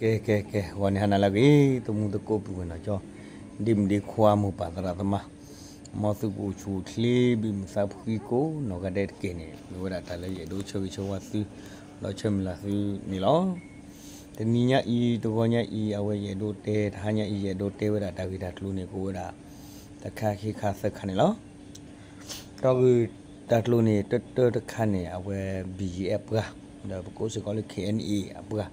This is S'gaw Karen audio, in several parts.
ကဲ ကဲ ကဲ ဂီၤန့ၣ်ဟါနၤလၢအဂ့ၤ သမူသကိးပုၢ်ဝဲၢ်နီၢ်ကၠီ ဒ့မုၣ်ဒ့ခွါ မိၢ်ပၢ်သရၣ်သမါ မ်သုကအိၣ်ဆူၣ်အိၣ်ချ့ ဘံၣ်မုာ်သးဖှံကိး နီၢ်ဂၤဒဲးတက့ၢ်န့ၣ် မ့ၢ်ဝဲဒၣ်တၢ်လၢယအဲၣ်ဒိးဆၢဂ့ၤဆၢဝါသု ဒီးဆၢမုၢ်လၢ်သုန့ၣ်လီၤ. တနံၤညါအံၤ တဂီၤညါအံၤ အဝဲယအဲၣ်ဒိးတဲ တဟါညါအံၤ ယအဲၣ်ဒိးတဲဝဲဒၣ်တၢ်ဂ့ၢ်တၢ်ကျိၤန့ၣ် ကအိၣ်ဝဲဒၣ် တခါခံခါသၢခါန့ၣ်လီၤ. တၢ်ဂ့ၢ်တၢ်ကျိၤန့ၣ် တၢတၢတခါန့ၣ် အဝဲ ဘံၣ်ယဲၢ်အပှၤ ဒီးပကိးစ့ၢ်ကီးလၢ ခ့ၣ်အဲၣ်အ့ၣ် အပှၤ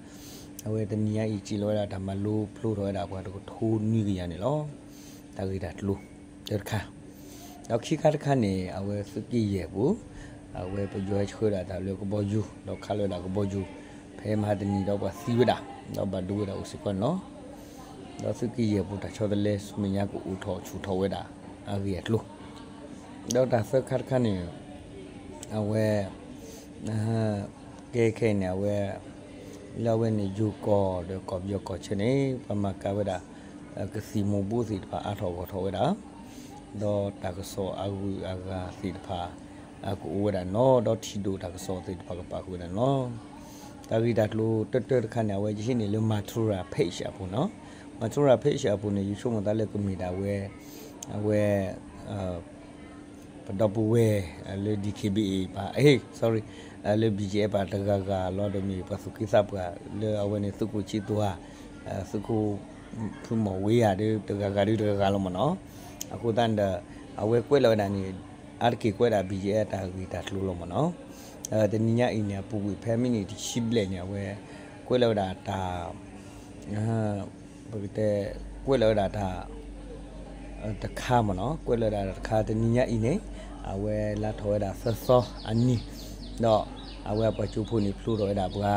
အဝဲတနံၤညါအံၤ စံးလီၤဝဲဒၣ်တၢ်မၤလိဖျိထီၣ်ဝဲဒၣ်ပှၤတကထိနွံကယၤန့ၣ်လီၤ. တၢ်ဂ့ၢ်တၢ်ကျိၤတၢတခါ ဒီးခံခါတခါန့ၣ် အဝဲသုးက့ယဲၢ်ပူၤ အဝဲပယီၤဟဲဆှၢဒၣ်တၢ်လၢကဘီယူၤ ဒီးခးလီၤဝဲဒၣ်ကဘီယူၤ ဖဲမဟါတနံၤဒီးပှၤသံဝဲဒၣ် ဒီးဘၣ်ဒိဝဲဒၣ်အိၣ်စ့ၢ်ကီးန့ၣ်လီၤ. ဒီးသုးက့ယဲၢ်ပူၤတၢ်ဆီတလဲ ဆူမဲာ်ညါကအိၣ်ထီၣ်ဆူၣ်ထီၣ်ဝဲဒၣ် အဂ့ၢ်အကျိၤ ဒီးတၢ်သၢခါတခါန့ၣ် အဝဲ ကဲခဲအံၤန့ၣ် အဝဲ လၢအဝဲန့ၣ်ယိၤကီၢ်ဒီးကီၢ်ပယီၤကီၢ်ဆၢန့ၣ် ပှၤမၤကၤဝဲဒၣ် ကသံၣ်မူၤဘှီးသ့ၣ်တဖၣ်အါထီၣ်ဂီၢ်ထီၣ်ဝဲဒၣ် ဒီးတၢ်ကစီၣ်အဂုၤအဂၤသ့ၣ်တဖၣ် ကအိၣ်ဝဲဒၣ်န့ၣ်လီၤ. ဒီးထံဒိၣ်တၢ်ကစီၣ်သ့ၣ်တဖၣ်ကပာ်ဃုာ်ဝဲဒၣ်န့ၣ်လီၤ. တၢ်ဂ့ၢ်တၢ်ကျိၤတၢတၢတခါန့ၣ် အဝဲယဟံးန့ၢ်လၢ Matura Page အပူၤန့ၣ်လီၤ. Matura Page အပူၤန့ၣ် ယဆိကမိၣ်သးလၢကမ့ၢ်ဒၣ်ဝဲ အဝဲ ပဒီပုၢ်ဝဲၢ်လၢ DKBA ပၤ sorry လၢ ဘံၣ်ယဲၢ်အ့ၣ် ပၤတဂၤဂၤလီၤ ဒီးမ့ၢ်ပှၤသူၣ်က့သးပှၢ်လၢအဝဲန့ၣ် သုးခိၣ်ဆံသူဧါ သုးခိၣ်ဖုမီၢ်ဝ့ဧါ ဒီးတဂၤဂၤဒီးတဂၤဂၤလီၤမ့ၢ်န့ၣ်လီၤ. အဃိသတးန့ၣ်ဒီး အဝဲကွဲးလီၤဝဲဒၣ်န့ၣ် အါတက့ၢ်ကွဲးဒၣ် ဘံၣ်ယဲၢ်အ့ၣ် တၢ်ဂ့ၢ်တၢ်ကျိၤလီၤမ့ၢ်န့ၣ်လီၤ. တနံၤညါအံၤန့ၣ် အပူၤကွံာ်ဖဲမံးနံးတဆံဘျဲၣ်န့ၣ် အဝဲကွဲးလီၤဝဲဒၣ်တၢ် ပကတဲ ကွဲးလီၤဝဲဒၣ်တၢ် တခါမ့ၢ်န့ၣ်လီၤ. ကွဲးလီၤဝဲဒၣ်တၢ်တခါ တနံၤညါအံၤန့ၣ် အဝဲလါထီၣ်ဝဲဒၣ်သၢသီအနံၤ ဒီးအဝဲအပှၤကၠိဖိန့ၣ် ဖျိထီၣ်ဝဲဒၣ်ပှၤ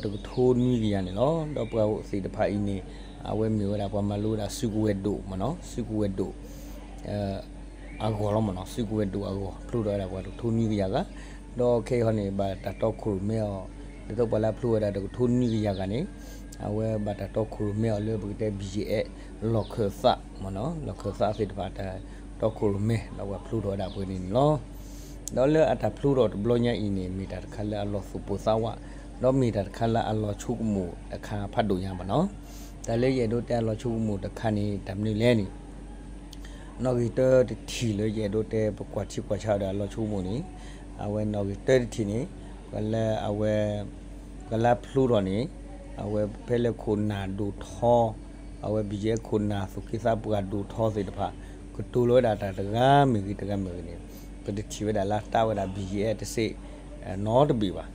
တကထိနွံကယၤန့ၣ်လီၤ. ဒီးပှၤသ့ၣ်တဖၣ်အံၤန့ၣ် အဝဲမ့ၢ်ဝဲဒၣ်ပှၤမၤလိဝဲဒၣ်စုကဝဲၤဒိၣ်မ့ၢ်န့ၣ်လီၤ. စုကဝဲၤဒိၣ် အဂီၢ်လီၤမ့ၢ်န့ၣ်လီၤ. စုကဝဲၤဒိၣ်အဂီၢ် ဖျိထီၣ်ဝဲဒၣ်ပှၤတကထိနွံကယၤဂၤ ဒီးခဲအံၤဟီန့ၣ် ဘၣ်တၢ်တီခိၣ်ရိၣ်မဲအီၤ ဒ်သိးပှၤလၢဖျိဝဲဒၣ်တကထိနွံကယၤဂၤန့ၣ် အဝဲဘၣ်တၢ်တီခိၣ်ရိၣ်မဲအီၤလၢပကတဲ ဘံၣ်ယဲၢ်အ့ၣ် လီၢ်ခၢၣ်သးမ့ၢ်န့ၣ်လီၤ. လီၢ်ခၢၣ်သးသ့ၣ်တဖၣ်တၢ်တီခိၣ်ရိၣ်မဲ ဒီးပှၤဖျိထီၣ်ဝဲဒၣ်ပှဲၤန့ၣ်န့ၣ်လီၤ. ဒီးလၢအတၢ်ဖျိထီၣ်တဘျီညါအံၤန့ၣ် မ့ၢ်တၢ်တခါလၢအလီၤသူၣ်ပိၢ်သးဝး ဒီးမ့ၢ်တၢ်တခါလၢအလီၤဆိကမိၣ်တခါဖးဒိၣ်ညါမ့ၢ်န့ၣ်လီၤ. တၢ်လၢယအဲၣ်ဒိးတဲအလီၤဆိကမိၣ်တခါန့ၣ် တၢ်မနုၤလဲၣ်န့ၣ် နီၣ်ဂံၢ်တၢတထံၣ်လၢယအဲၣ်ဒိးတဲပကွၢ်ထံကွၢ်ဆးဒီးအလီၤဆိကမိၣ်န့ၣ် အဝဲနီၣ်ဂံၢ်တၢတထံၣ်န့ၣ် ပှၤလၢအဝဲ ပှၤလၢဖျိထီၣ်န့ၣ် အဝဲဖဲလၢခိၣ်နၢ်ဒိၣ်ထီ အဝဲ ဘံၣ်ယဲၢ်အ့ၣ် ခိၣ်နၢ်သူၣ်က့သးပှၢ်ဒိၣ်ထီသ့ၣ်တဖၣ် ကတိၤလီၤဝဲဒၣ်တၢ်တဂၤမ့ၢ်ဂ့ၤတဂၤမ့ၢ်ဂ့ၤန့ၣ် ပတထံၣ်ဝဲဒၣ်လၢတၢ်ဝဲဒၣ် ဘံၣ်ယဲၢ်အ့ၣ် တစ့ၣ်နီတဘ့ၣ်ဘၣ်.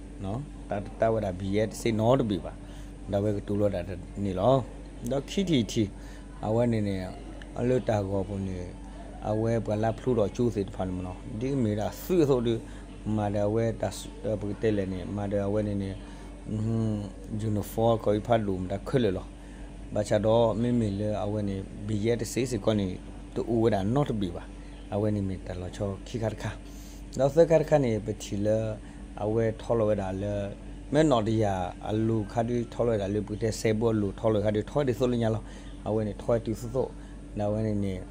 တၢ်တၢ်ဝဲဒၣ် ဘံၣ်ယဲၢ်အ့ၣ် တစ့ၣ်နီတဘ့ၣ်ဘၣ်. ဒီးအဝဲကတိၤလီၤဒၣ်န့ၣ်လီၤ. ဒီးခံထံၣ်တထံၣ် အဝဲန့ၣ်န့ၣ် လၢတၢ်ဂီၤပူၤန့ၣ် အဝဲပှၤလၢဖျိထီၣ်ကၠိသ့ၣ်တဖၣ်န့ၣ်မ့ၢ်န့ၣ်လီၤ ဒ်မ့ၢ်ဒၣ်သုးအသိးဒီး မၤဒီးအဝဲတၢ် ပကတဲလဲၣ်န့ၣ် မၤဒီးအဝဲန့ၣ်န့ၣ် uniform ခီဖးဒိၣ်မတၤခဲလၢာ်လီၤ. ဘၣ်ဆၣ်ဒီးမ့မ့ၢ်လၢအဝဲန့ၣ် ဘံၣ်ယဲၢ်အ့ၣ် တစ့ၣ်စ့ၢ်ကီးန့ၣ် တအိၣ်ဝဲဒၣ်နီတဘ့ၣ်ဘၣ်. အဝဲန့ၣ်မ့ၢ်တၢ်လီၤဆီခံခါတခါ ဒီးသၢခါတခါန့ၣ် ပထံၣ်လၢ အဝဲထီလီၤဝဲဒၣ်လၢ မ့ၢ်နီၣ်တယၢ်အလိၤခါဒုးထီလီၤဝဲဒၣ်လၢပကတဲစဲးဘိအလိၤထီလီၤခါဒုးထီဒ်သိးလၢညါလီၤ. အဝဲန့ၣ်ထီဝဲတုၤသိးသိး ဒီးအဝဲန့ၣ်န့ၣ်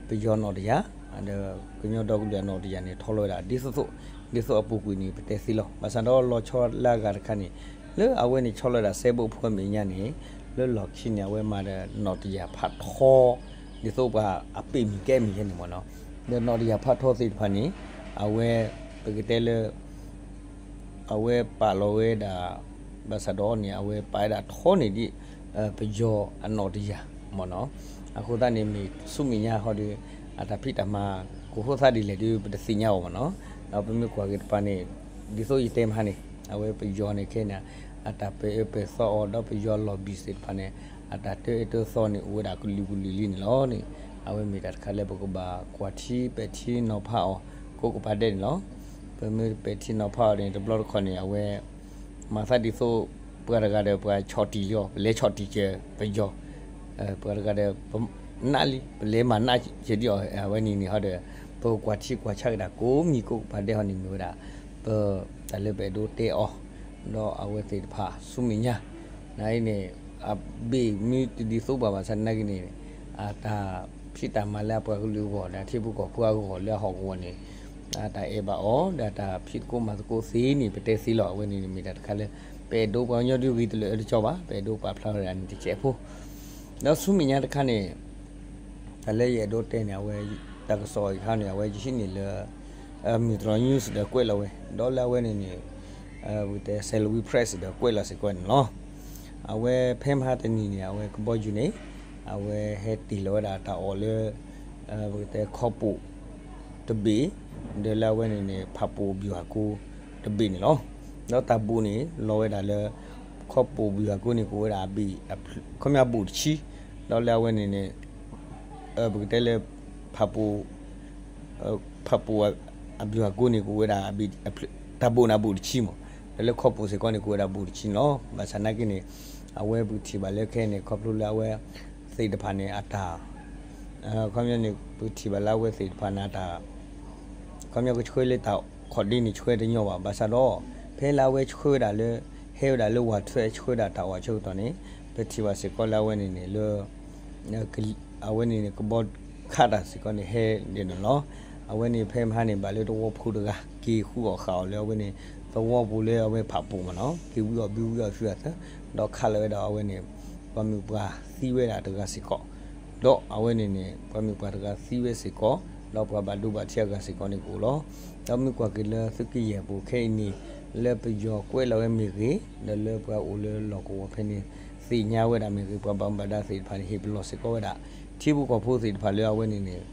ပယီၤနီၣ်တယၢ် ဒီးကညီဒီကလုာ်အနီၣ်တယၢ်န့ၣ် ထီလီၤဝဲဒၣ်ဒ်သိးသိး ဒ်သိးအပူၤကွံာ်န့ၣ် ပတဲသ့လီၤ. ဘၣ်ဆၣ်ဒီးလီၤဆီလၢအဂၤတခါန့ၣ် လၢအဝဲန့ၣ်ဆီလီၤဝဲဒၣ်စဲးဘိအဖုအမဲာ်ညါန့ၣ် လၢလီၢ်ခံန့ၣ် အဝဲမၤဒီးနီၣ်တယၢ်ဖးထီ ဒ်သိးပှၤအပ့ၢ်မ့ၢ်ကဲမ့ၢ်ယဲန့ၣ်မ့ၢ်န့ၣ်လီၤ. ဒီးနီၣ်တယၢ်ဖးထီသ့ၣ်တဖၣ်န့ၣ် အဝဲ ပကတဲလၢ အဝဲပာ်လီၤဝဲဒၣ် ဘၣ်ဆၣ်ဒီးန့ၣ် အဝဲပာ်ဝဲဒၣ်ထီန့ၢ်ဒံး ပယီၤအနီၣ်တယၢ်မ့ၢ်န့ၣ်လီၤ. အဃိသတးန့ၣ် မ့ၢ်ဆူမဲာ်ညါဟီဒီး အတၢ်ဖံးတၢ်မၤကအိၣ်ဃိသတးဒ်လဲၣ်ဒီး ပတသ့ၣ်ညါအီၤမ့ၢ်န့ၣ်လီၤ. ဒီးပမ့ၢ်ကွၢ်က့ၤတပၤန့ၣ် ဒ်သိးယတဲမဟါန့ၣ် အဝဲပယီၤန့ၣ်ခဲအံၤန့ၣ် အတၢ်ပာ်အၢပာ်သီအီၤ ဒီးပယီၤလီၢ်ဘံၣ်သ့ၣ်တဖၣ်န့ၣ် အတၢ်တၢအၢတၢသီန့ၣ် အိၣ်ဝဲဒၣ်ကလုာ်ကလုာ်လံန့ၣ်လီၤန့ၣ် အဝဲမ့ၢ်တၢ်တခါလၢပကဘၣ်ကွၢ်ထံပဲာ်ထံနီၤဖးအီၤ ကိးကပၤဒဲးန့ၣ်လီၤ. ပမ့ၢ်ပဲာ်ထံနီၤဖးအီၤန့ၣ် တဘျီတခီၣ်န့ၣ် အဝဲ မၤသးဒ်သိး ပှၤတဂၤဒီးပှၤဆီၣ်တံၢ်လံအီၤ ပလဲၤဆီၣ်တံၢ်ကဲပယီၤ ပှၤတဂၤဒီး ပနးလံ ပလဲၤမၤနးကဲဒံးအီၤ အဝဲန့ၣ်န့ၣ်ဟီဒီး ပကကွၢ်ထံကွၢ်ဆးက့ၤတၢ်ကိးမံၤကိးကပၤဒဲးဟီန့ၣ်မ့ၢ်ဝဲဒၣ် ပတၢ်လၢပအဲၣ်ဒိးတဲအီၤ ဒီးအဝဲသ့ၣ်တဖၣ်ဆူမဲာ်ညါ နအံၤန့ၣ် အဘ့ၣ်မ့ၢ်တဒ်သိးဘၣ်ဘၣ်ဆၣ်နာ်က့န့ၣ် အတၢ်ဖံးတၢ်မၤလၢအပှၤကလုာ်အဂီၢ် ဒီးထံဖိကီၢ်ဖိအဂီၢ်လၢအဟီၣ်ကဝီၤန့ၣ် အတၢ်အဲၣ်ဘၣ်အီၤ ဒီးတၢ်ဖံးသကိးမၤသကိးသ့န့ၣ် ပတဲသ့လီၤ. အဝဲန့ၣ်မ့ၢ်တၢ်တခါလၢ ပအဲၣ်ဒိးပှၤကညီဒုးဂ့ၤတလၢာ်အၢတကီဘၣ်, ပအဲၣ်ဒိးပာ်ဖျါထီၣ်ဝဲဒၣ်န့ၣ်တစဲးဖိ, ဒီးဆူမဲာ်ညါတခါန့ၣ် တၢ်လၢယအဲၣ်ဒိးတဲန့ၣ် အဝဲ တၢ်ကစီၣ်အံၤတခါန့ၣ် အဝဲယဟံးန့ၢ်လၢ Metro News ဒီးကွဲးလီၤဝဲ, ဒီးလၢအဝဲန့ၣ်န့ၣ် ပကတဲ Salween Press ဒီးကွဲးလီၤစ့ၢ်ကီးန့ၣ်လီၤ. အဝဲဖဲမဟါတနံၤန့ၣ် အဝဲကဘီယူၤန့ၣ် အဝဲဟဲတ့ၢ်လီၤဝဲဒၣ်တၢ်အီၣ်လၢ ပကတဲခီၣ်ပိၣ်တဘ့ၣ်, ဒီးလၢအဝဲန့ၣ်န့ၣ် ဖၣ်ပိၣ်ဘျူးဟးကိတဘ့ၣ်န့ၣ်လီၤ. ဒီးတၢ်ဘိးန့ၣ် လီၤဝဲဒၣ်လၢ ခီၣ်ပိၣ်ဘျူးဟးကိန့ၣ် ကအိၣ်ဝဲဒၣ်အဘ့ၣ် ခီပညီအဘိၣ်တဆံ, ဒီးလၢအဝဲန့ၣ်န့ၣ် ပကတဲလၢ ဖၣ်ပိၣ် ဖၣ်ပိၣ်အဘျူးဟးကိန့ၣ် ကအိၣ်ဝဲဒၣ် တၢ်ဘိးန့ၣ်အဘိၣ်တဆံမး, ဒီးလၢခီၣ်ပိၣ်စ့ၢ်ကီးန့ၣ် ကအိၣ်ဝဲဒၣ်ဘိၣ်တဆံန့ၣ်လီၤ. ဘၣ်ဆၣ်နာ်က့န့ၣ် အဝဲပကထံၣ်ဘၣ်လၢခဲအံၤန့ၣ် ခီဖျိလၢအဝဲ သ့ၣ်တဖၣ်န့ၣ် အတၢ် ခီပညီန့ၣ် ပကထံၣ်ဘၣ်လၢအဝဲသ့ၣ်တဖၣ်န့ၣ် အတၢ် ခီပညီကဆှၢလၢတၢ်ခီၣ်ဒ့န့ၣ် ဆှၢတညီဘၣ်. ဘၣ်ဆၣ်ဒီး ဖဲလၢအဝဲဆှၢဝဲဒၣ်လၢ ဟဲဝဲဒၣ်လၢဝၤထွဲဆှၢဒၣ်တၢ်အီၣ်ဆၢကတီၢ်န့ၣ် ပထံၣ်ဘၣ်စ့ၢ်ကီးလၢအဝဲန့ၣ်န့ၣ်လၢ အဝဲန့ၣ်န့ၣ် ကဘီခးတၢ်စ့ၢ်ကီးန့ၣ် ဟဲဒဲးန့ၣ်လီၤ. အဝဲန့ၣ်ဖဲမဟါန့ၣ် ဘၣ်လၢသဝီဖိတဂၤ က့ၤဃုအီၣ်ဃာ်အီၣ်လၢအဝဲန့ၣ် သဝီပူၤလၢအဝဲဖၣ်ပိၣ်မးနီၤ, က့ၤဝံအီၣ်ဘုဝံအီၣ်ဆူအသၢ, ဒီးခးလီၤဝဲဒၣ်အဝဲန့ၣ် ပှၤမုၣ်ပှၢ်သံဝဲဒၣ်တဂၤစ့ၢ်ကီး, ဒီးအဝဲန့ၣ်န့ၣ် ပှၤမုၣ်ပှၢ်တဂၤသံဝဲစ့ၢ်ကီး, ဒီးပှၤဘၣ်ဒိဘၣ်ထံးအဂၤစ့ၢ်ကီးန့ၣ်ကအိၣ်လီၤ. ဒီးမ့ၢ်ကွၢ်က့ၤလၢသုးက့ယဲၢ်ပူၤခဲအံၤန့ၣ် လၢပယီၤကွဲးလီၤဝဲမ့ၢ်ဂ့ၤ, ဒီးလၢပှၤအိၣ်လၢလီၢ်ကဝီၤဖဲန့ၣ် သ့ၣ်ညါဝဲဒၣ်မ့ၢ်ဂ့ၤ, ပှၤဘၣ်မူဘၣ်ဒါသ့ၣ်တဖၣ်န့ၣ် ဟ့ၣ်ပလီၢ်စ့ၢ်ကီးဝဲဒၣ် ထံဖိကီၢ်ဖိသ့ၣ်တဖၣ်လၢအဝဲန့ၣ်န့ၣ်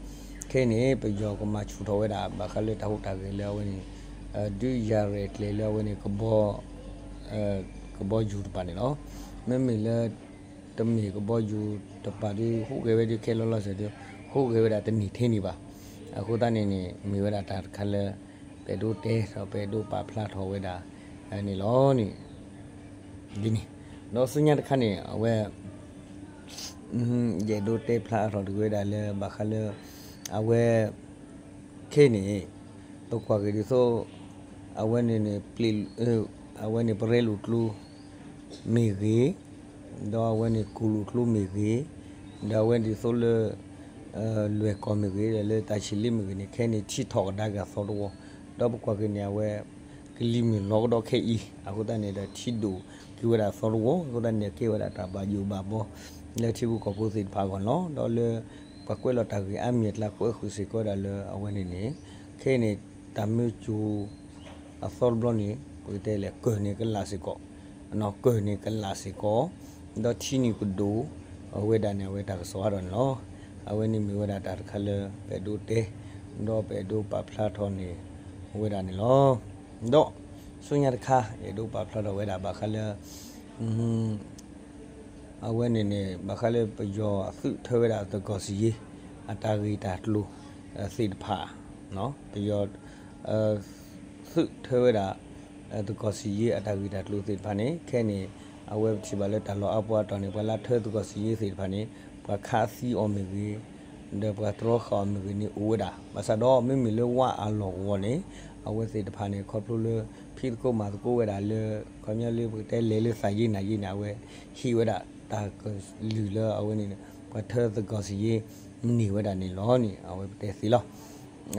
ခဲအံၤန့ၣ် ပယီၤကမၤဆူၣ်ထီၣ်ဝဲဒၣ် ဘၣ်ဃးလၢတၢ်ဟူးတၢ်ဂဲၤလၢအဝဲန့ၣ် ဒုးယၤရဲၣ်ကျဲၤလၢအဝဲန့ၣ် ကဘီယူၤတပၤန့ၣ်လီၤ. မ့မ့ၢ်လၢ တမ့ၢ်ကဘီယူၤတပၤဒီး ဟူးဂဲၤဝဲဒၣ်ခဲလၢာ်လီၤစဲၤဒီး ဟူးဂဲၤဝဲဒၣ်တန့ၢ်ထဲန့ၣ်ဘၣ်. အဃိသတးန့ၣ်န့ၣ် မ့ၢ်ဝဲဒၣ်တၢ်တခါလၢ ပအဲၣ်ဒိးတဲဒီးပအဲၣ်ဒိးပာ်ဖျါထီၣ်ဝဲဒၣ်န့ၣ်လီၤန့ၣ် ဒ်န့ၣ်, ဒီးဆူညါတခါန့ၣ် အဝဲ ယအဲၣ်ဒိးတဲဖျါထီၣ်တဂ့ၤဝဲဒၣ်လၢ ဘၣ်ဃးလၢ အဝဲ ခဲအံၤန့ၣ် ပကွၢ်က့ၤဒ်သိး အဝဲန့ၣ်န့ၣ် ပျ့ၤ အဝဲန့ၣ်ပရဲလိာ်ကျိ မ့ၢ်ဂ့ၤ, ဒီးအဝဲန့ၣ်ကူၣ်လိာ်ကျိမ့ၢ်ဂ့ၤ, ဒီးအဝဲဒ်သိးလၢ လွဲၢ်ကီၢ်မ့ၢ်ဂ့ၤ ဒီးလၢတၢ်ဆံးလ့မ့ၢ်ဂ့ၤန့ၣ် ခဲအံၤန့ၣ် ထံထီၣ်ကဒါက့ၤအသီတဝီ, ဒီးပကွၢ်က့ၤန့ၣ် အဝဲ ကလံၤမုၢ်လီၤကဒီးခဲအံၤ အဃိသတးန့ၣ်ဒီး ထံဒိၣ်က့ၤဝဲဒၣ်အသီတဝီ အဃိသတးန့ၣ် ကဲဝဲဒၣ်တၢ်ဘၣ်ယိၣ်ဘၣ်ဘီ လၢထံဖိကီၢ်ဖိသ့ၣ်တဖၣ်အဂီၢ်န့ၣ်လီၤ. ဒီးလၢ ပှၤကွဲးလီၤတၢ်ဂ့ၢ်အါမံၤအကျါ ကွဲးဃုာ်စ့ၢ်ကီးဝဲဒၣ်လၢအဝဲန့ၣ်န့ၣ် ခဲအံၤန့ၣ် တၢ်မၢကၠိ အသီတဘျီန့ၣ် ပကတဲလဲၣ် ကၢၢ်န့ၣ်ကလးစ့ၢ်ကီး, ကၢၢ်န့ၣ်ကလးစ့ၢ်ကီး, ဒီးထံန့ၣ်ကဒိၣ်, အဝဲဒၣ်န့ၣ် အဝဲတၢ်ကစီၣ်ဟးထီၣ်န့ၣ်လီၤ. အဝဲန့ၣ်မ့ၢ်ဝဲဒၣ်တၢ်တခါလၢ ပအဲၣ်ဒိးတဲ, ဒီးပအဲၣ်ဒိးပာ်ဖျါထီၣ်န့ၣ် ဝဲဒၣ်န့ၣ်လီၤ. ဒီး ဆူညါတခါ အဲၣ်ဒိးပာ်ဖျါထီၣ်ဝဲဒၣ်ဘၣ်ဃးလၢ အဝဲန့ၣ်န့ၣ် ဘၣ်ဃးလၢပယီၤအသုးထၢဝဲဒၣ်သကိးစံယ့ အတၢ်ဂ့ၢ်တၢ်ကျိၤသ့ၣ်တဖၣ်, ပယီၤ သုးထၢဝဲဒၣ် သကိးစံယ့အတၢ်ဂ့ၢ်တၢ်ကျိၤသ့ၣ်တဖၣ်န့ၣ် ခဲအံၤန့ၣ် အဝဲပထံၣ်ဘၣ်လၢတၢ်လီၢ်အါပူၤအါတီၤန့ၣ် ပှၤလၢထၢသကိးစံယ့သ့ၣ်တဖၣ်န့ၣ် ပှၤခးသံအီၤမ့ၢ်ဂ့ၤ ဒီးပှၤတြီဃာ်အီၤမ့ၢ်ဂ့ၤန့ၣ်အိၣ်ဝဲဒၣ်. ဘၣ်ဆၣ်ဒီးမ့မ့ၢ်လၢဝါအလီၢ်ကဝီၤန့ၣ် အဝဲသ့ၣ်တဖၣ်န့ၣ် ခီဖျိလၢ ဖံးသကိးမၤသကိးဝဲဒၣ်လၢ ခီပညီလၢပကတဲလဲၤလၢသးယ့နၤယ့န့ၣ် အဝဲဟ့ၣ်ဝဲဒၣ်တၢ်ကလုၢ်လၢအဝဲန့ၣ် ပှၤထၢသကိးစံယ့န့ၢ်ဝဲဒၣ်န့ၣ်လီၤန့ၣ် အဝဲပတဲသ့လီၤ.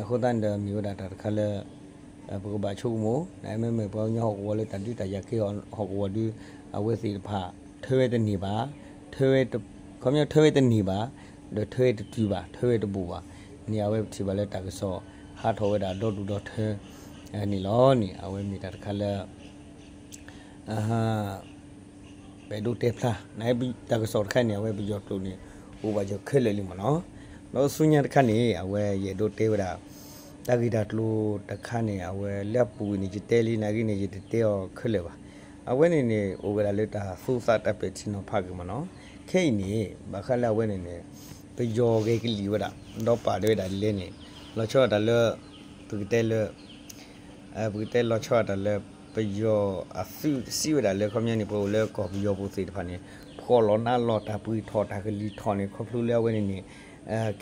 အဃိသတးန့ၣ်ဒီးမ့ၢ်ဝဲဒၣ်တၢ်တခါလၢ ပကဘၣ်ဆိကမိၣ် နမ့မ့ၢ်ပှၤကညီဟီၣ်ကဝီၤလၢတၢ်ဒုးတၢ်ယၤက့ၤဟီၣ်ကဝီၤဒုး အဝဲသ့ၣ်တဖၣ် ထၢဝဲတန့ၢ်ဘၣ်, ခီပညီထၢဝဲတန့ၢ်ဘၣ်, ဒီးထၢဝဲတတုၤဘၣ်, ထၢဝဲတဘူးဘၣ်န့ၣ် အဝဲပထံၣ်ဘၣ်လၢတၢ်ကစီၣ်ဟးထီၣ်ဝဲဒၣ်ဒီဒူၣ်ဒီထၢန့ၣ်လီၤန့ၣ် အဝဲမ့ၢ်တၢ်တခါလၢ ပအဲၣ်ဒိးတဲဖျါ နတၢ်ကစီၣ်တခါန့ၣ် အဝဲပယီၤကျိာ်န့ၣ် အိၣ်ဘၣ်ယီၤခဲလၢာ်လံမ့ၢ်နီၤ. ဒီးဆူညါတခါန့ၣ် အဝဲယအဲၣ်ဒိးတဲဝဲဒၣ် တၢ်ဂ့ၢ်တၢ်ကျိၤတခါန့ၣ် အဝဲလၢအပူၤကွံာ်န့ၣ် ယတဲလံ နာ်က့န့ၣ် ယတတဲအီၤခဲလၢာ်ဘၣ်. အဝဲန့ၣ်န့ၣ် အိၣ်ဝဲဒၣ်လၢတၢ်သူသးတၢ်ပဲာ်ထံနီၤဖးက့ၤမ့ၢ်နီၤ. ခဲအံၤန့ၣ် ဘၣ်ဃးလၢအဝဲန့ၣ်န့ၣ် ပယီၤဂဲၤကလံၣ်ဝဲဒၣ် ဒီးပာ်ဒၣ်ဝဲဒၣ်လဲၣ်န့ၣ် လီၤဆီဒၣ်တၢ်လၢ ပကတဲလၢ ပကတဲလီၤဆီဒၣ်တၢ်လၢ ပယီၤအသုးစံးဝဲဒၣ်လၢ ခီပညီန့ၣ် ပှၤအိၣ်လၢကီၢ်ပယီၤပူၤသ့ၣ်တဖၣ်န့ၣ် ဖှီၣ်လီၤနးလီၤ တၢ်ပှ့ၤထီၣ်တၢ်ကလံၤထီၣ်န့ၣ် ခီဖျိလၢအဝဲန့ၣ်န့ၣ်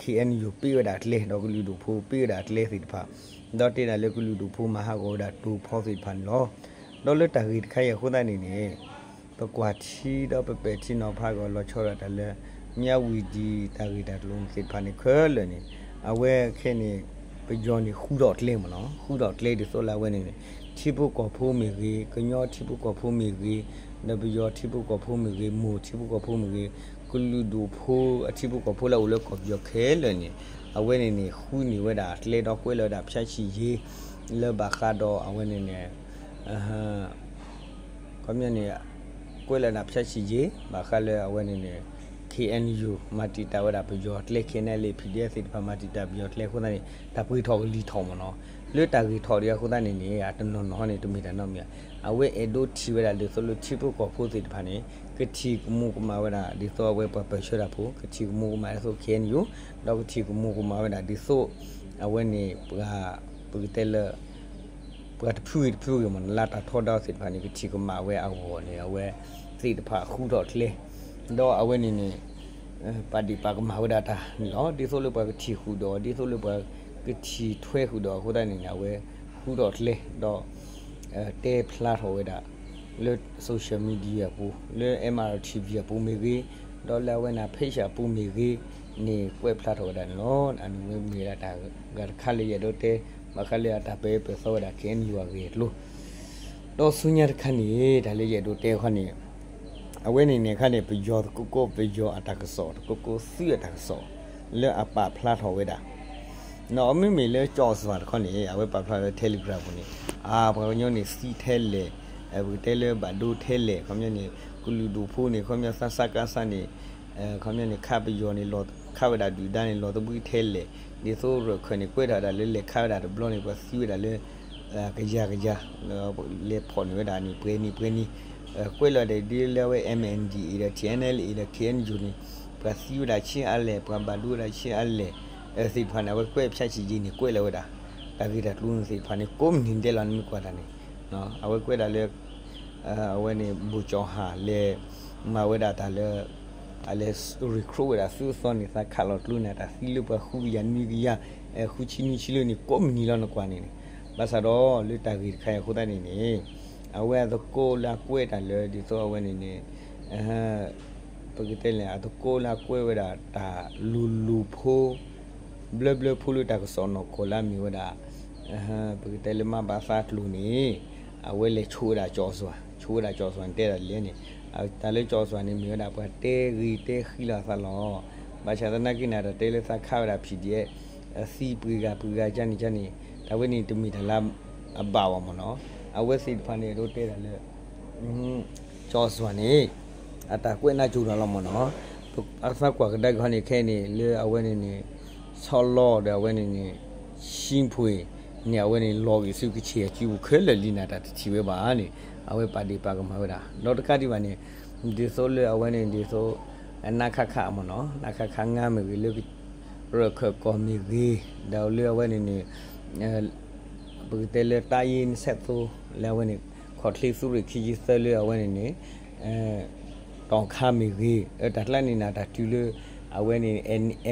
KNU ပ့းဝဲဒၣ်ကျဲ ဒီးကလုာ်ဒူၣ်ဖိပ့းဝဲဒၣ်ကျဲသ့ၣ်တဖၣ် ဒီးတဲဒၣ်လၢကလုာ်ဒူၣ်ဖိမၤဟးဂီၤဝဲဒၣ်တိၤဖီသ့ၣ်တဖၣ်န့ၣ်လီၤ. ဒီးလၢတၢ်ဂ့ၢ်တခါအံၤအဃိသတးန့ၣ်န့ၣ် ပကွၢ်ထံဒီးပပဲာ်ထံနီၤဖးက့ၤ လီၤဆီဒၣ်တၢ်လၢ မၠၣ်ဝံၤဒံး တၢ်ဂ့ၢ်တၢ်ကျိၤသ့ၣ်တဖၣ်န့ၣ်ခဲလၢာ်န့ၣ် အဝဲခဲအံၤန့ၣ် ပယီၤန့ၣ် ဃုထီၣ်ကျဲမ့ၢ်နီၤ ဃုထီၣ်ကျဲဒ်သိးလၢအဝဲန့ၣ်န့ၣ် ထံဖိကီၢ်ဖိမ့ၢ်ဂ့ၤ, ကညီထံဖိကီၢ်ဖိမ့ၢ်ဂ့ၤ, ဒီးပယီၤထံဖိကီၢ်ဖိမ့ၢ်ဂ့ၤ, မိၢ်ထံဖိကီၢ်ဖိမ့ၢ်ဂ့ၤ, ကလုာ်ဒူၣ်ဖိအထံဖိကီၢ်ဖိလၢအအိၣ်လၢကီၢ်ပယီၤခဲလၢာ်န့ၣ် အဝဲန့ၣ်န့ၣ် ဃုန့ၢ်ဝဲဒၣ်ကျဲဒီးကွဲးလီၤဝဲဒၣ်ဖၠၣ်ဆံၣ်ယ့ၤ လၢဘၣ်ဃးဒီးအဝဲန့ၣ်န့ၣ် ခီပညီန့ၣ် ကွဲးလီၤဒၣ်ဖၠၣ်ဆံၣ်ယ့ၤ ဘၣ်ဃးလၢအဝဲန့ၣ်န့ၣ် ခ့ၣ်အဲၣ်ယူၣ် မၤတံာ်တာ်ဝဲဒၣ်ပယီၤကျဲ ခ့ၣ်အဲၣ်ယူၣ် PDF သ့ၣ်တဖၣ်မၤတံာ်တာ်ပယီၤကျဲအဃိသတးန့ၣ် တၢ်ပှ့ၤထီၣ်ကလံၤထီၣ်မ့ၢ်နီၤ. လၢတၢ်ဂ့ၢ်ထီၣ်ဒံးအဃိသတးန့ၣ်န့ၣ် အတနီၤနီၤဟီန့ၣ် တမ့ၢ်တၢ်နီတမံၤ, အဝဲအဲၣ်ဒိးထံၣ်ဝဲဒၣ်ဒ်သိးလၢထံဖိကီၢ်ဖိသ့ၣ်တဖၣ်န့ၣ် ကထံၣ်ကမူၤကမၣ်ဝဲဒၣ်ဒ်သိးအဝဲပှၤပၢၢ်ဆၢတၢ်ဖိ, ကထံၣ်ကမူၤကမၣ်ဒ်သိး ခ့ၣ်အဲၣ်ယူၣ် ဒီးကထံၣ်ကမူၤကမၣ်ဝဲဒၣ်ဒ်သိး အဝဲန့ၣ် ပှၤ ပကတဲလၢ ပှၤတဖုဂ့ၤတဖုဂ့ၤမ့ၢ်နီၤ လၢတၢ်ထီဒါသ့ၣ်တဖၣ်န့ၣ် ကထံၣ်ကမၣ်ဝဲအဂီၢ်န့ၣ် အဝဲသ့ၣ်တဖၣ်ဃုထီၣ်ကျဲ ဒီးအဝဲန့ၣ်န့ၣ် ပာ်ဒ့ၣ်ပာ်ကမၣ်ဝဲဒၣ်တၢ်န့ၣ်လီၤ. ဒ်သိးလၢပှၤကထံၣ်ဃုာ်ဒီး ဒ်သိးလၢပှၤကထံၣ်ထွဲဃုာ်ဒီးအဃိသတးန့ၣ်န့ၣ် အဝဲဃုထီၣ်ကျဲ ဒီး တဲဖျါထီၣ်ဝဲဒၣ် လၢ social media အပူၤ လၢ M R T V အပူၤမ့ၢ်ဂ့ၤ, ဒီးလၢအဝဲန့ၣ် page အပူၤမ့ၢ်ဂ့ၤန့ၣ် ကွဲးဖျါထီၣ်ဝဲဒၣ်န့ၣ်လီၤ. အန့ၣ်ဝဲမ့ၢ်ဝဲဒၣ်တၢ်ဂၤတခါလၢယအဲၣ်ဒိးတဲ ဘၣ်ဃးလၢအတၢ်ပၢၢ်ပၢၢ်သီဝဲဒၣ် ခ့ၣ်အဲၣ်ယူၣ် အဂ့ၢ်အကျိၤ ဒီးဆူညါတခါန့ၣ် တၢ်လၢယအဲၣ်ဒိးတဲခီန့ၣ် အဝဲန့ၣ်န့ၣ်ခါန့ၣ် ပယီၤသကိးကိး ပယီၤအတၢ်ကစီၣ် သကိးကိးသုးအတၢ်ကစီၣ် လၢအပာ်ဖျါထီၣ်ဝဲဒၣ် နီၢ် မ့မ့ၢ်လၢကၠီၣ်စွၤတခီန့ၣ် အဝဲပာ်ဖျါလၢ Telegram ပူၤန့ၣ် အါ ပှၤကညီန့ၣ်သံထဲလဲၣ်, ပကတဲလၢဘၣ်ဒိထဲလဲၣ်, ခီပညီန့ၣ် ကလုာ်ဒူၣ်ဖိန့ၣ် ခီပညီသးစၢ်ကါစၢ်န့ၣ် ခီပညီန့ၣ် ခးပယီၤန့ၣ် ခးဝဲဒၣ်ဒုၣ်ဒါန့ၣ် လီၤသဘှံးထဲလဲၣ်, ဒ်သိးရၢၢ်ခၢၣ်န့ၣ် ကွဲးထီၣ်ဝဲဒၣ်လၢလဲၤခးဝဲဒၣ်တဘျီန့ၣ် ပှၤသံဝဲဒၣ်လၢ ကယၤကယၤ လဲၤဖီၣ်န့ၢ်ဝဲဒၣ်န့ၣ် ပှဲၤနံၣ်ပှဲၤနံၣ် ကွဲးလီၤဒ်လၢအဝဲ M N D A ဒီး T N L A ဒီး K N U န့ၣ် ပှၤသံဝဲဒၣ်ဆံးအါလဲၣ် ပှၤဘၣ်ဒိဝဲဒၣ်ဆံးအါလဲၣ် သ့ၣ်တဖၣ်န့ၣ် အဝဲကွဲးဖၠၣ်ဆံၣ်ယ့ၤန့ၣ် ကွဲးလီၤဝဲဒၣ် တၢ်ဂ့ၢ်တၢ်ကျိၤန့ၣ်သ့ၣ်တဖၣ်န့ၣ် ကိးမုၢ်နံၤဒဲးလီၤ နမ့ၢ်ကွၢ်တၢ်န့ၣ် အဝဲကွဲးဒၣ်လၢ အဝဲန့ၣ် ဘိၣ်ကၠီၣ်ဟၣ်လဲၤ မၤဝဲဒၣ်တၢ်လၢ အလဲၤ recruit ဝဲဒၣ်သုးသီန့ၣ် သးခးလီၤကျိန့ၣ် တၢ်သံလၢပှၤဃုကယၤနွံကယၤ ဃုဆံနွံဆံလၢန့ၣ် ကိးမုၢ်နံၤလီၤ နကွၢ်န့ၣ်န့ၣ် ဘၣ်ဆၣ်ဒီးလၢတၢ်ဂ့ၢ်တခါအံၤအဃိသတးန့ၣ်န့ၣ် အဝဲအသကိးလၢအကွဲးတၢ်လၢ ဒ်သိးအဝဲန့ၣ်န့ၣ် ပကတဲလဲၣ် အသကိးလၢအကွဲးဝဲဒၣ်တၢ်လူၤလူၤဖိ ဘျၢဘျၢဖိလၢတၢ်ကစီၣ်နီၢ်ကီၢ်လၢအမ့ၢ်ဝဲဒၣ် ပကတဲလၢမၤဘၣ်သးကျိၤန့ၣ် အဝဲလဲၤဆိးဝဲဒၣ်ကၠီၣ်စွၤ ဆိးဝဲဒၣ်ကၠီၣ်စွၤန့ၣ် တဲဒၣ်လဲၣ်န့ၣ် တၢ်လၢကၠီၣ်စွၤန့ၣ် မ့ၢ်ဝဲဒၣ်ပှၤတဲဂ့ၤတဲဃံလီၤအသးလီၤ. ဘၣ်ဆၣ်သနာ်က့န့ၣ် တၢ်တဲလၢသးခးဝဲဒၣ် P D F သံပှဲၤဂၤပှဲၤဂၤကန့ၣ်ကန့ၣ် တၢ်ဝဲန့ၣ်တမ့ၢ်တၢ်လၢအဘၣ်ဘၣ်မ့ၢ်နီၤ. အဝဲသ့ၣ်တဖၣ်န့ၣ် အဲၣ်ဒိးတဲဒၣ်လၢ ကၠီၣ်စွၤန့ၣ် အတၢ်ကွဲးနၢ်ကၠိတၢ်လီၤမ့ၢ်နီၤ. အသးကွၢ်ကဒါက့ၤခီန့ၣ် ခဲအံၤန့ၣ် လၢအဝဲန့ၣ်န့ၣ် ဆီလီၤဒီးအဝဲန့ၣ်န့ၣ် ရှံၣ်ဖှ့ၣ်န့ၣ် အဝဲန့ၣ် လီၤဂာ်ဆူကချ့ၣ်အစုပူၤခဲလၢာ်လံန့ၣ် တၢ်တထံၣ်ဝဲဘၣ်န့ၣ် အဝဲပာ်ဒ့ၣ်ပာ်ကမၣ်ဝဲဒၣ် ဒီးတကးဒံးဘၣ်န့ၣ် ဒ်သိးလၢအဝဲန့ၣ် ဒ်သိး နခခ မ့ၢ်နီၤ နခခ ငါမ့ၢ်ဂ့ၤလၢ ရၢၢ်ခၢၣ်ကီၢ်မ့ၢ်ဂ့ၤ ဒီးလၢအဝဲန့ၣ်န့ၣ် ပကတဲလၢတၢ်ယ့နဆဲးသိ လၢအဝဲန့ၣ် ခီၣ်ချ့သုးရ့ၣ်ခံဆံသၢလၢအဝဲန့ၣ်န့ၣ် တီၢ်ခါမ့ၢ်ဂ့ၤ တၢ်ကျါန့ၣ်န့ၣ် တၢ်တုၤလၢ အဝဲန့ၣ်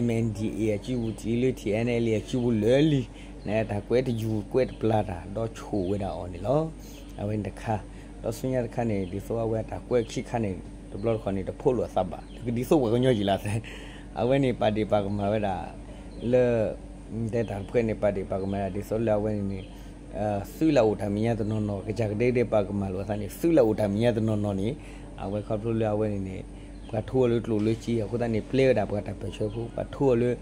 M N D A အစုပူၤ တုၤလၢ T N L A အစုပူၤလၢလံ န့ၣ် တၢ်ကွဲးတယုၢ်ကွဲးတပျၢ်တၢ် ဒီးဆိးဝဲဒၣ်အီၤန့ၣ်လီၤ. အဝဲန့ၣ်တခါ ဒီးဆူညါတခါန့ၣ် ဒ်သိးအဝဲတၢ်ကွဲးခံခါန့ၣ် တဘျီတခီၣ်န့ၣ် တဖိးလိာ်အသးဘၣ် တကဒ်သိးပှၤကညီယံၤလၢသဲ အဝဲန့ၣ် ပာ်ဒ့ၣ်ပာ်ကမၣ်ဝဲဒၣ် လၢ တဲတၢ်တဖုန့ၣ် ပာ်ဒ့ၣ်ပာ်ကမၣ်ဝဲဒၣ် ဒ်သိးလၢအဝဲန့ၣ်န့ၣ် သုးလၢအအိၣ်တၢ်မဲာ်ညါတနီၤနီၤ ကစၢ်ကဒဲကဒဲပာ်ကမၣ်လိာ်အသးန့ၣ် သုးလၢအအိၣ်တၢ်မဲာ်ညါတနီၤနီၤန့ၣ် အဝဲခီဖျိလၢအဝဲန့ၣ်န့ၣ် ပှၤထိအီၤလၢကျိၣ်လၢစ့အဃိသတးန့ၣ် ပျဲဝဲဒၣ်ပှၤတၢ်ပၢၢ်ဆၢဖိ ပှၤထိအီၤလၢ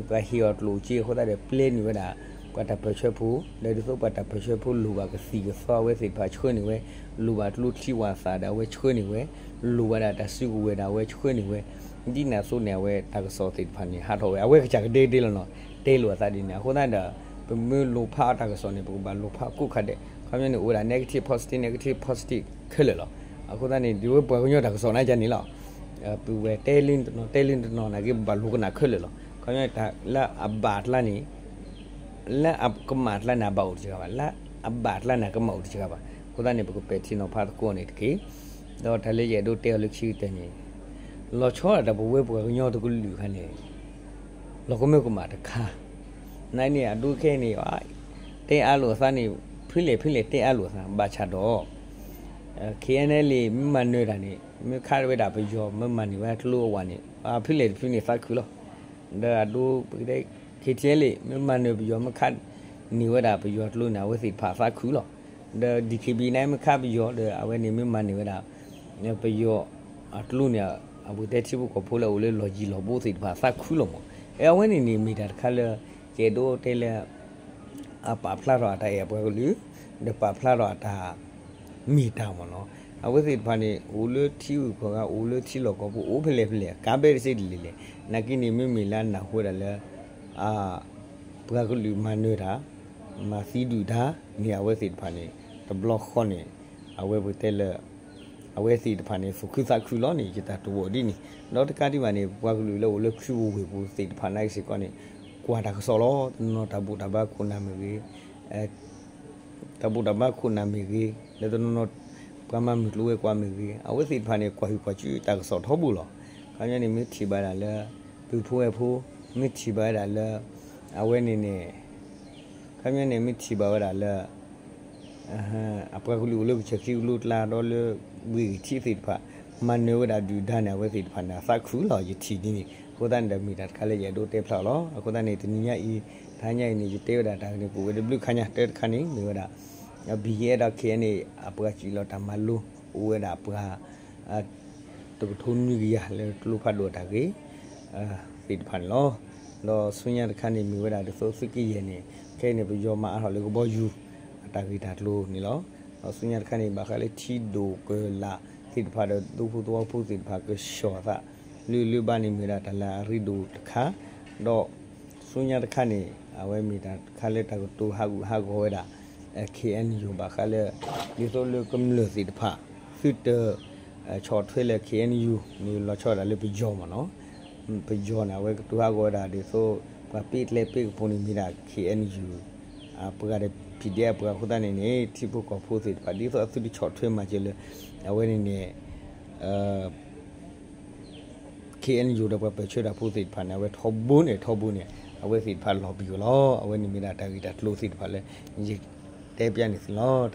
ပှၤဟ့ၣ်အီၤကျိၣ်စ့အဃိသတးဒီး ပျဲန့ၢ်ဝဲဒၣ် ပှၤတၢ်ပၢၢ်ဆၢဖိ ဒီးဒ်သိးပှၤတၢ်ပၢၢ်ဆၢဖိလိၣ်ဘၣ်ကသံၣ်ကသီအဝဲသ့ၣ်တဖၣ်ဆှၢန့ၢ်ဝဲ လိၣ်ဘၣ်ကျိချံဝၣ်သၣ်ဒီးအဝဲဆှၢန့ၢ်ဝဲ လိၣ်ဘၣ်ဒၣ်တၢ်စုကဝဲၤဒီးအဝဲဆှၢန့ၢ်ဝဲ ဒ်န့ၣ်အသိးန့ၣ် အဝဲတၢ်ကစီၣ်သ့ၣ်တဖၣ်န့ၣ် ဟးထီၣ်ဝဲ အဝဲကစၢ်ကဒဲကဒဲလီၤနီၤ တဲလိာ်အသးဒ်န့ၣ် အဃိသတးဒီး ပမ့ၢ်လိၣ်ဖးအီၤတၢ်ကစီၣ်န့ၣ် ပကဘၣ်လိၣ်ဖးကိးခါဒဲး ခီပညီန့ၣ် အိၣ်ဝဲဒၣ် negative positive negative positive ခဲလၢာ်လီၤ. အဃိသတးန့ၣ် ဒ်ဝဲပှၤကညီတၢ်ကစီၣ်နာ်ကန့ၣ်လီၤ. ပုၢ်ဝဲၢ်တဲလံတနီၤ တဲလံတနီၤ နာ်က့ပဘၣ်လိၣ်ကနၣ်ခဲလၢာ်လီၤ. ခီပညီတၢ်လၢအဘၣ်အကျါန့ၣ် လၢအကမၣ်အကျါန့ၣ် အဘၣ်အိၣ်တစှၤဘၣ်, လၢအဘၣ်အကျါန့ၣ် အကမၣ်အိၣ်တစှၤဘၣ်. အဃိသတးန့ၣ် ပကပဲာ်ထံနီၤဖးသကိးန့ၣ်တက့ၢ်. ဒီးတၢ်လၢယအဲၣ်ဒိးတဲအီၤလၢခံကတၢၢ်န့ၣ် လီၤဆီဒၣ်တၢ်ပဝဲပှၤကညီတကလုာ်ခါန့ၣ် လီၤကမၢကမၣ်တခါ နန့ၣ် အဒိခဲအံၤန့ၣ် တဲအါလိာ်အသးန့ၣ် ဖဲလဲၣ်ဖဲလဲၣ်တဲအါလိာ်အသး ဘၣ်ဆၣ်ဒီး K N L A မ့ၢ်မၤနၢၤတၢ်န့ၣ် မ့ၢ်ခးဝဲဒၣ်ပယီၤ မ့ၢ်မၤန့ၢ်ဝဲကျိအဝဲန့ၣ် ဖဲလဲၣ်တဖုန့ၣ်သးခုလီၤ. ဒီးအဒိ ပကတဲ K T L A မ့ၢ်မၤနၢၤပယီၤ မ့ၢ်ခးန့ၢ်ဝဲဒၣ်ပယီၤကျိန့ၣ် အဝဲသ့ၣ်တဖၣ်သးခုလီၤ. ဒီး DKB န့ၣ်မ့ၢ်ခးပယီၤဒီး အဝဲန့ၣ်မ့ၢ်မၤန့ၢ်ဝဲဒၣ် ပယီၤအကျိန့ၣ် အပူၤတဲထံဖိကီၢ်ဖိလၢအိၣ်လၢလီၢ်ယံၤလီၢ်ဘူးသ့ၣ်တဖၣ်သးခုလီၤမး. အဝဲန့ၣ်န့ၣ်မ့ၢ်တၢ်တခါလၢ ယအဲၣ်ဒိးတဲလၢ အပာ်ဖျါထီၣ်အတၢ်အဲၣ်အပှၤကလုာ် ဒီးပာ်ဖျါထီၣ်အတၢ် မ့ၢ်တၢ်မးနီၤ. အဝဲသ့ၣ်တဖၣ်န့ၣ် အိၣ်လၢထံဂုၤကီၢ်ဂၤ အိၣ်လၢထံလီၢ်ကီၢ်ပူၤ အိၣ်ဖဲလဲၣ်ဖဲလဲၣ် ကါဘဲတစ့တလံၤလဲၣ်. နာ်က့န့ၣ် မ့မ့ၢ်လၢနၢ်ဟူဝဲဒၣ်လၢ ပှၤကလုာ်မၤနၢၤတၢ် မၤသံဒုၣ်ဒါန့ၣ် အဝဲသ့ၣ်တဖၣ်န့ၣ် တဘျီဃီန့ၣ် အဝဲပကတဲလၢ အဝဲသ့ၣ်တဖၣ်န့ၣ် သူၣ်ခုသးခုလီၤန့ၣ် ယတၢ်တဝီဒ်န့ၣ်. ဒီးတကးဒံးဘၣ်န့ၣ် ပှၤကလုာ်လၢအိၣ်လၢခုပူၤဝ့ၢ်ပူၤသ့ၣ်တဖၣ်နာ်က့စ့ၢ်ကီးန့ၣ် ကွၢ်တၢ်ကစီၣ်လီၤ. တနီၤနီၤတၢ်ဘူၣ်တၢ်ဘါခိၣ်နၢ်မ့ၢ်ဂ့ၤ တၢ်ဘူၣ်တၢ်ဘါခိၣ်နၢ်မ့ၢ်ဂ့ၤ လၢတနီၤနီၤ ပှၤမၤမုၢ်ကျိၤဝဲၤကွာ်မ့ၢ်ဂ့ၤ အဝဲသ့ၣ်တဖၣ်န့ၣ် ကွၢ်ဟုၣ်ကွၢ်စူၣ်တၢ်ကစီၣ်ထီဘိလီၤ. ခီပညီန့ၣ် မ့ၢ်ထံၣ်ဘၣ်ဝဲဒၣ်လၢ ပုၢ်ဖိဝဲၢ်ဖိ မ့ၢ်ထံၣ်ဘၣ်ဝဲဒၣ်လၢ အဝဲန့ၣ်န့ၣ် ခီပညီန့ၣ် မ့ၢ်ထံၣ်ဘၣ်ဝဲဒၣ်လၢ အပှၤကလုာ်အိၣ်လၢကစၢၢ်ခံကလိကျါ ဒီးလၢဝ့ၢ်ဂံၢ်ထံးသ့ၣ်တဖၣ် မၤနၢၤဝဲဒၣ်ဒုၣ်ဒါန့ၣ် အဝဲသ့ၣ်တဖၣ်န့ၣ် အသးခုလီၤ ယထံၣ်ဒ်န့ၣ်. အဃိသတးန့ၣ်ဒီး မ့ၢ်တၢ်တခါလၢယအဲၣ်ဒိးတဲဖျါအီၤလီၤ. အဃိသတးန့ၣ် တနံၤညါအံၤ တဟါညါအံၤန့ၣ် ယတဲဝဲဒၣ်တၢ်ဂ့ၢ်န့ၣ် ကအိၣ်ဝဲတဘျုးခါညါ တၢတခါန့ၣ် မ့ၢ်ဝဲဒၣ် BGF ဒီး KNA အပှၤစံၣ်လီၤတၢ်မၤလိ အိၣ်ဝဲဒၣ်ပှၤ တကထိနွံကယၤလၢကျိဖးဒိၣ်အတၢ်ဂ့ၢ် သ့ၣ်တဖၣ်န့ၣ်လီၤ. ဒီးဆူညါတခါန့ၣ် မ့ၢ်ဝဲဒၣ်ဒ်သိးသုးက့ယဲၢ်န့ၣ် ခဲအံၤန့ၣ် ပယီၤမၤအါထီၣ်လၢကဘီယူၤ အတၢ်ဂ့ၢ်တၢ်ကျိၤန့ၣ်လီၤ. ဒီးဆူညါတခါန့ၣ် ဘၣ်ဃးလၢထံဒိၣ်ကလာ်သ့ၣ်တဖၣ်ဒီး ဒူဖိသဝီဖိသ့ၣ်တဖၣ်ကဆှီၣ်အသး လၢလၢဘၣ်န့ၣ် မ့ၢ်ဝဲဒၣ်တၢ်လၢအရ့ဒိၣ်တခါ ဒီးဆူညါတခါန့ၣ် အဝဲမ့ၢ်တၢ်တခါလၢတၢ်ကတိၤဟးဂူာ်ဟးဂီၤဝဲဒၣ် KNU ဘၣ်ဃးလၢ ဒ်သိးလၢကမျၢၢ်သ့ၣ်တဖၣ် သုတ ဆီၣ်ထွဲလၢ KNU န့ၣ် လီၤဆီဒၣ်တၢ်လၢပယီၤမ့ၢ်နီၤ. ပယီၤန့ၣ် အဝဲကတိၤဟးဂီၤဝဲဒၣ်ဒ်သိး ပှၤပ့ၣ်ကျဲပ့ၣ်ကပူၤန့ၣ်မ့ၢ်ဒၣ် KNU အပှၤဒီး PDF အပှၤအဃိသတးန့ၣ်န့ၣ် ထံဖိကီၢ်ဖိသ့ၣ်တဖၣ် ဒ်သိးအသုတဆီၣ်ထွဲမၤစၢၤလၢ အဝဲန့ၣ်န့ၣ် KNU ဒီးပှၤပၢၢ်ဆၢတၢ်ဖိသ့ၣ်တဖၣ်န့ၣ် အဝဲထီဘိန့ၣ်ထီဘိန့ၣ် အဝဲသ့ၣ်တဖၣ်လီၤပံၤအီၤလီၤ. အဝဲန့ၣ်မ့ၢ်ဒၣ်တၢ်ဂ့ၢ်တၢ်ကျိၤသ့ၣ်တဖၣ်လၢ ယတဲပျးန့ၢ်သုလီၤ. တၢ်ဘျုး